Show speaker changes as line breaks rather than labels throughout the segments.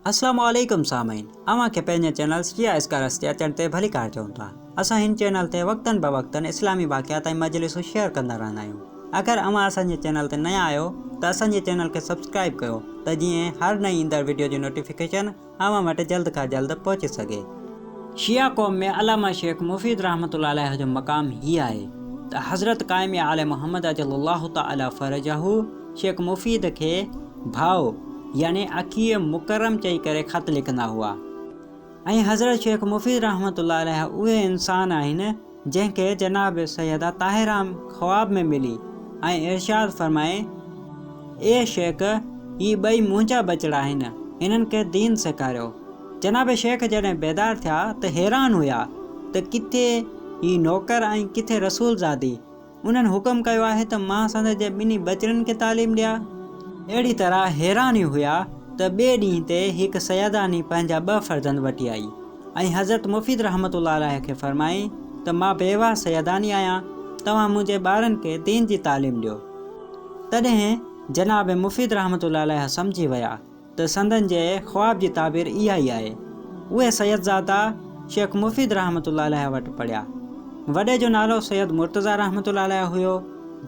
اسلام عليڪم سامعين اوهان کي پنهنجي چينل شيعه اسڪالرس تي اچڻ تي ڀليڪار چئون ٿا اسان هن چينل تي وقتن بوقتن اسلامي واقعات ۽ مجلسون شيئر ڪندا رهندا آهيون اگر اوهان اسان جي چينل تي نيا آهيو ته اسان جي چينل کي سبسڪرائيب ڪيو ته جيئن هر نئين ايندڙ وڊيو جي نوٽيفڪيشن اوهان وٽ جلد کان جلد پهچي سگهي. شيعه قوم ۾ علامه شيخ مفيد رحمة الله عليه جو مقام هي آهي ته حضرت قائم آل محمد عجل الله تعالي فرجه شيخ مفيد کي ڀاء يعني اخي مڪرم چئي ڪري خط لکندا هئا ۽ حضرت شيخ مفيد رحمة الله عليه اهي انسان آهن جنهن کي جناب سيده طاهره خواب ۾ ملي ۽ ارشاد فرمائي اي شيخ هي ٻئي منهنجا ٻچڙا آهن هنن کي دين سيکاريو. جناب شيخ جڏهن بيدار ٿيا ته حيران هيا ته ڪٿي هي نوڪر ۽ ڪٿي رسول زادي. انهن حڪم ڪيو آهي ته مان سندس جي ٻنهي ٻچڙن کي تعليم ڏيان. اهڙي طرح حيران ئي هيا ته ٻئي ڏينهن تي هڪ سيداني پنهنجا ٻه فرزند وٺي آئي ۽ حضرت مفيد رحمة الله عليه کي فرمائين ته مان بيواهه سيداني آهيان توهان منهنجي ٻارن کي دين جي تعليم ڏيو. تڏهن جناب مفيد رحمة الله عليه سمجهي ويا. ته سندن جي خواب جي تعبير اها ئي آهي. اهي سيدزادا شيخ مفيد رحمة الله عليه وٽ پڙهيا. وڏي جو نالو سيد مرتضيٰ رحمة الله عليه هيو،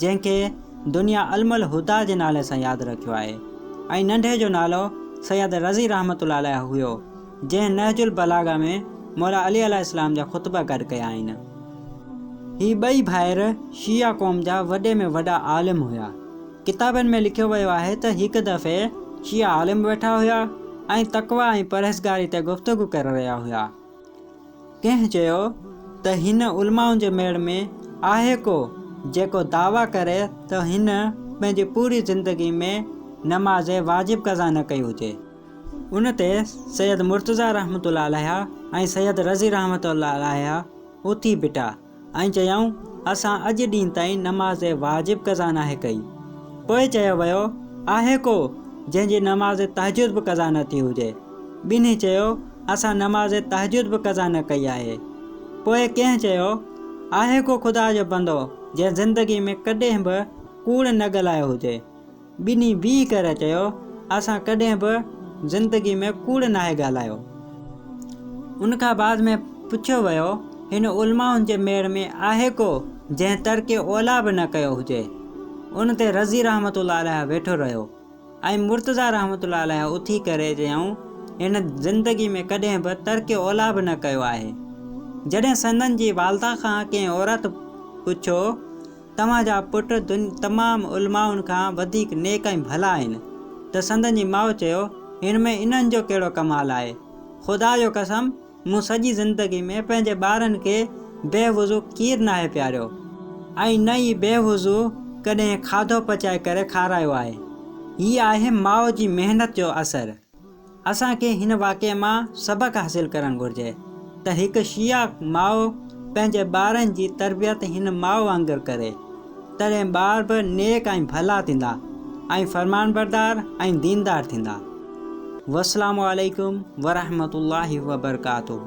جنهن کي دنيا علم الهديٰ جي نالي سان ياد رکيو آهي ۽ ننڍي جو نالو سيد رضي رحمة الله عليه هيو، جنهن نهج البلاغه ۾ مولا علي عليه السلام جا خطبا گڏ ڪيا آهن. هي ٻئي ڀائر شيعه قوم جا وڏي ۾ وڏا عالم هيا. ڪتابن ۾ لکيو ويو آهي ته هڪ دفعي شيعا عالم ويٺا هيا ۽ تقويٰ ۽ پرهيزگاري تي گفتگو ڪري رهيا هيا. ڪنهن چيو ته هن علمائن جي ميڙ ۾ آهي ڪو جيڪو دعويٰ ڪري ته هن پنهنجي پوري زندگي ۾ نماز واجب قضا نه ڪئي هجي. ان تي سيد مرتضيٰ رحمة الله عليه ۽ سيد رضي رحمة الله عليه اٿي بيٺا. ۽ چيائون، اسان اڄ ڏينهن تائين نماز واجب قضا ناهي ڪئي. پوء چيو ويو، آهي ڪو جنهن جي نماز تهجد به قضا نه ٿي هجي؟ ٻنهي چيو، اسان نماز تهجد به قضا نه ڪئي آهي. پوء ڪنهن چيو، آهي ڪو خدا جو بندو جنهن زندگي ۾ ڪڏهن به ڪوڙ نه ڳالهايو هجي؟ ٻنهي بيهي ڪري چيو، اسان ڪڏهن به زندگي ۾ ڪوڙ ناهي ڳالهايو. ان کان بعد ۾ پڇيو ويو، هن علمائن جي ميڙ ۾ آهي ڪو جنهن ترڪ اوليٰ به نه ڪيو هجي؟ ان تي رضي رحمة الله عليه ويٺو رهيو ۽ مرتضيٰ رحمة الله عليه اٿي ڪري چيائون، هن زندگي ۾ ڪڏهن به ترڪ اوليٰ به نه ڪيو آهي. جڏهن سندن جي والده کان ڪنهن عورت پڇيو، توهان جا پٽ تمام علمائن کان وڌيڪ نيڪ ۽ ڀلا آهن. ته سندن جي ماء چيو، هن ۾ انهن جو ڪهڙو ڪمال آهي؟ خدا جو قسم مون سڄي زندگي ۾ پنهنجي ٻارن کي بي وضو کير ناهي پياريو ۽ نه ئي بي وضو ڪڏهن کاڌو پچائي ڪري کارايو آهي. هي آهي ماء جي محنت جو اثر. اسان کي هن واقعي مان سبق حاصل ڪرڻ گهرجي ته هڪ شيعه ماء پنهنجي ٻارن جي تربيت هن ماء وانگر ڪري، تڏهن ٻار به نيڪ ۽ ڀلا ٿيندا ۽ فرمانبردار ۽ ديندار ٿيندا. والسلام عليڪم ورحمة الله وبرڪاته.